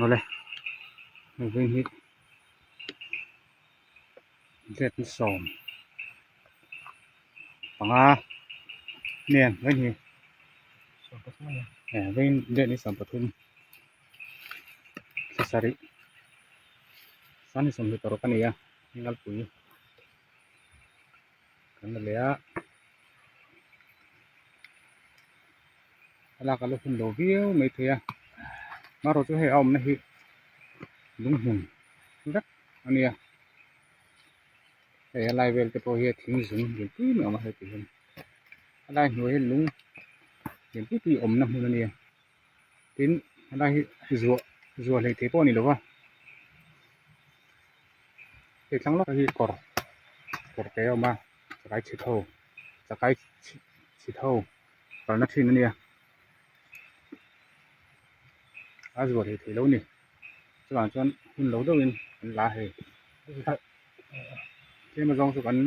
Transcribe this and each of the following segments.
Awle hei veng hi let ni sawm panga nen veng hi veng let ni 13 thla sarih san hi 26 a ni a Ngalpui kan la leh a a lak a la hun lo viau mai thei a marawh chu hei a awmna hi lung hmun vek a nia hei a lai vel te pawh hi a thing zum lian pui mai a awm a heti hian a lai hnuai hi lung lian pui pui awmna hmun a nia tin a lai hi zuah zuah hleih theih pawh a ni lo va. Hei thlang lawkah hi kawr kawr te a awm a chakai chhit ho chakai chhit ho kalna thin a nia a zuar thei thei lo a ni chuvang chuan hun lo deuhin an la hei tlem azawng chu kan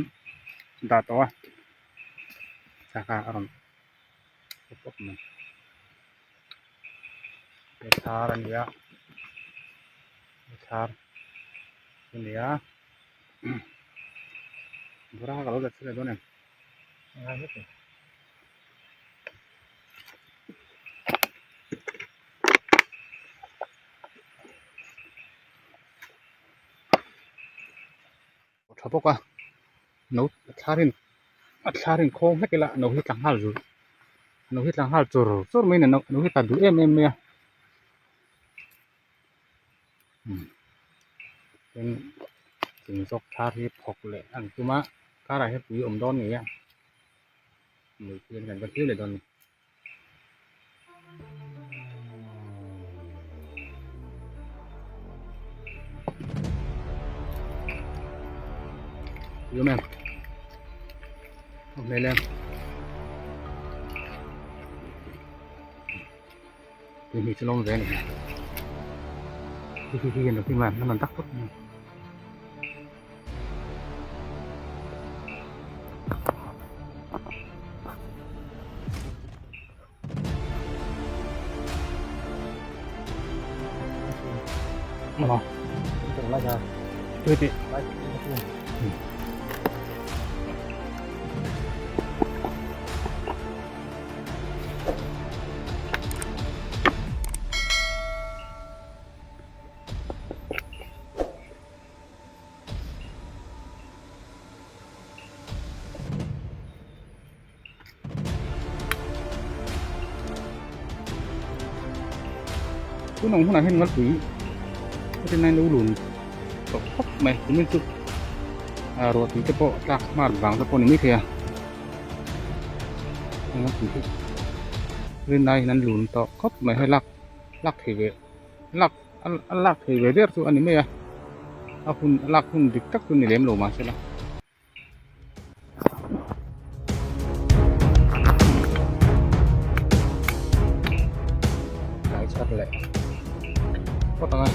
dah tawh a chaka a rawn pawp pawp mai he thar a ni a he thar a ni a bura kha ka lo let thei leh dawn em tha bawk a no thlar in a thlar in khawng hlek ila no hi tla nghal zur no hi tla nghal chur chur mai a ni no hi tla duh em em mai a tin thing zawk thlar hi phawk leh a ni tum a karah hian tui awm dawn ngei a mei hian kan va thlir leh dawn a ni. Đúng em? Hôm nay lên. Thì mình sẽ lông về này. Khi khi khi nó khi mà nó mình tắt phút. Tun ang hunah hian ngalpui heti nai lo lun tawh khawp mai kumin chu ah ruah tui te pawh tlak hmat vang te pawh a ni maithei a ngalpui hi rinai hian an lun tawh khawp mai hei lak lak thei ve lak a lak thei ve der chu a ni mai a a hun a lak hun dik tak chu ni lem lo mahse la. Tlai chhar leh phawt ang a.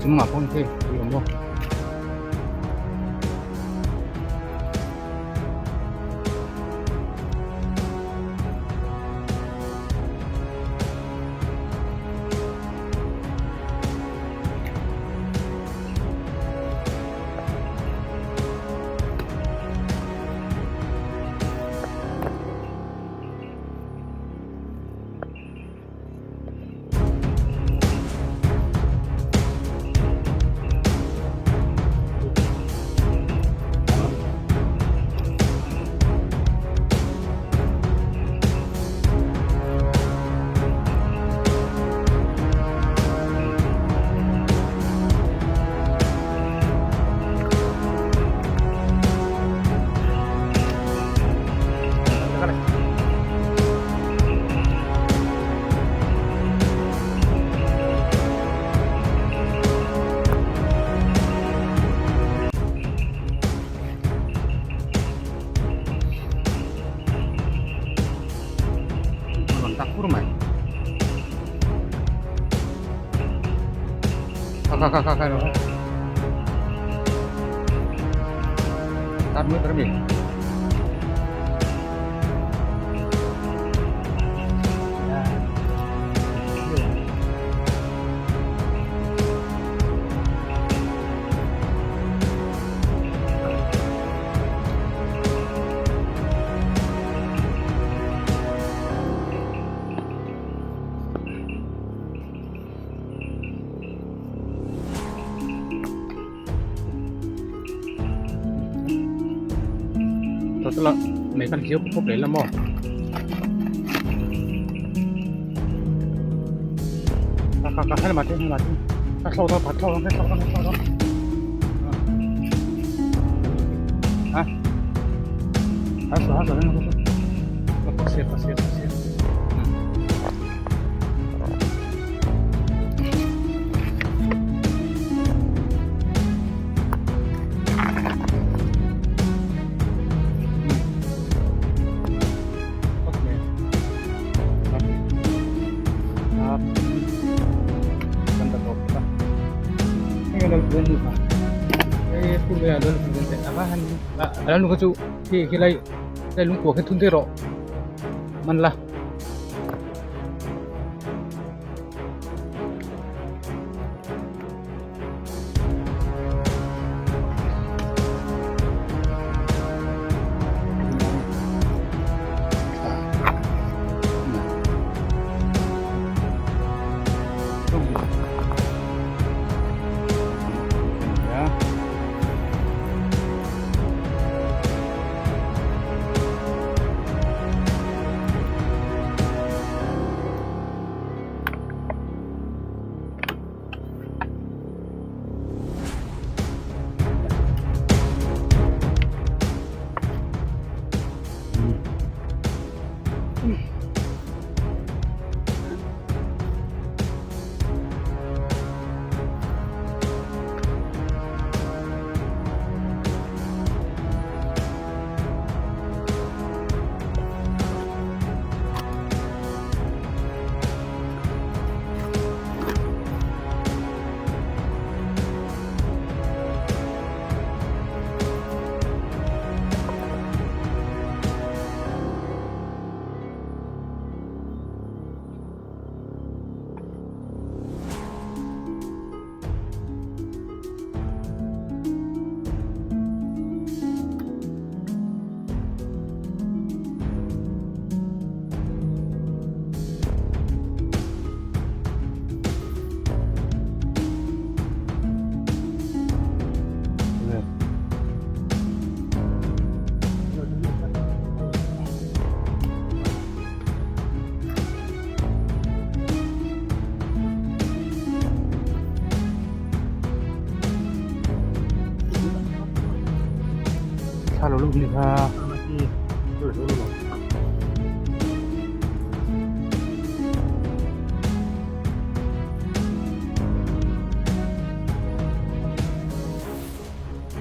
chungah pawh hei tui a awm bawk. Tak kur mai kha kha kha kha tắt mất rồi mình Mei kan hliau khawp leh lam aw. Ka ka ka helmet helmet ka thlo dawn ka thlo dawn ka thlo dawn ka thlo dawn. Ha? Ha so ha so ha so. Ka sir ka sir ka sir. Chu khi khi lai lai lungkua khi thun te rawh man la. Thla lo luh ni kha.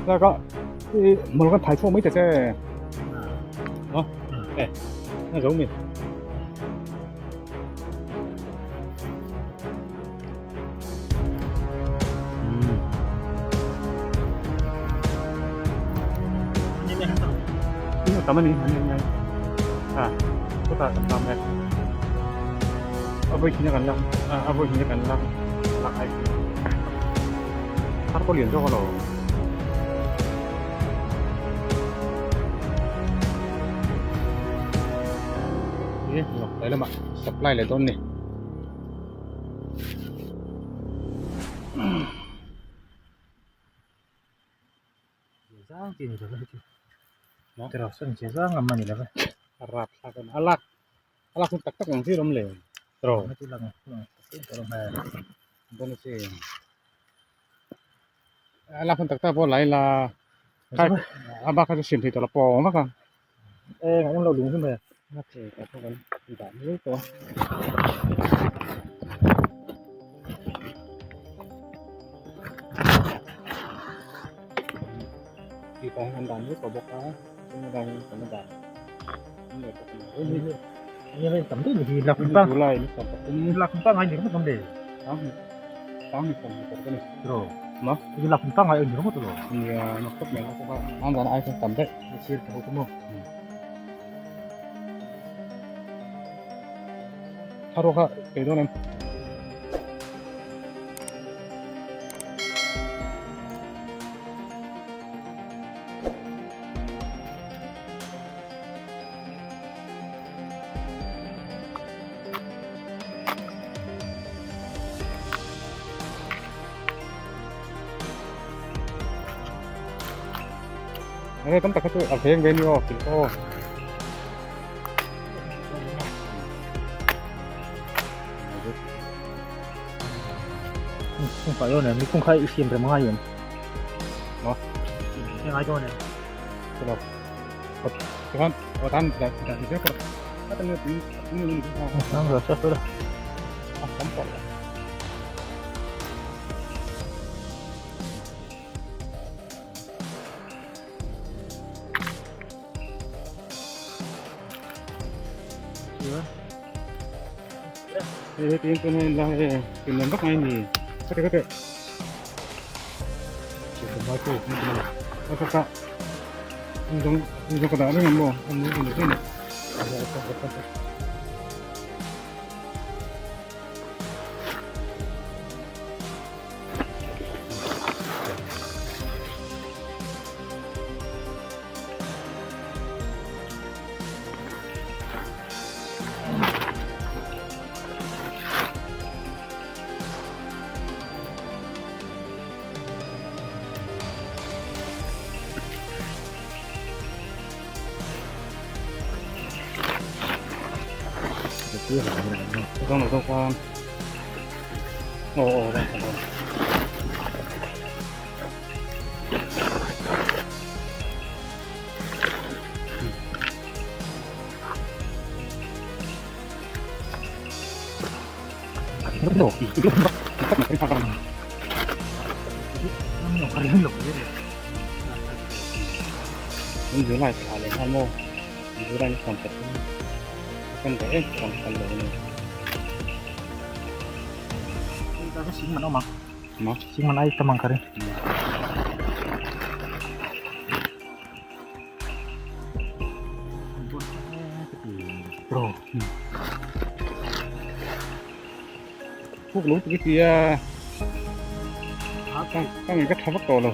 Là có một con thái chuông mấy cái xe đó nó giống mình. a tam a ni an ni a chutah kan lam e a vawi hnih na kan lak a vawi hnih na kan lak lak ai thar pawh lian zawk alawm. Tlai lamah supply leh dawn a ni. Zang chi ni lo ve chu tiraw sawn che zang lam a ni lo ve a rap thlak a lak a lak hun tak tak ang zir awm le tiraw dawn a che a lak hun tak tak pawh lai la a bak kha chu siam thei tawh lo pawng vak a e ngaihnawm lo lung hi mai a che ka pawh kan dah mai tawh a. Tih pah hian kan dah mai tawh bawk a chumi lai hian kan la dah leh bawk a ni July ni 13 nia mak khawp mai a an zan ai khan tam daih thlarua kha kei dawn em. Enge tam tak kha chu a veng ve ni aw kil aw. Kung khai dawn em ni kung khai i siam rem ngai em maw siam ngai dawn em chalo chuan aw tan dan dan zel ka a tan tui tui ni ni ha ra sa sa a tam pawh la Hei tin chuan hei la hei tin lam vak mai a ni ka ti ka ti a ka zawng zawng ka dah reng ang maw a ni a ni Aw aw July thla leh nghal maw July ni 13 kan daih em kan kal lo a ni. Maw Phuk lo ti tia ka nge ka tha vak tawh lo.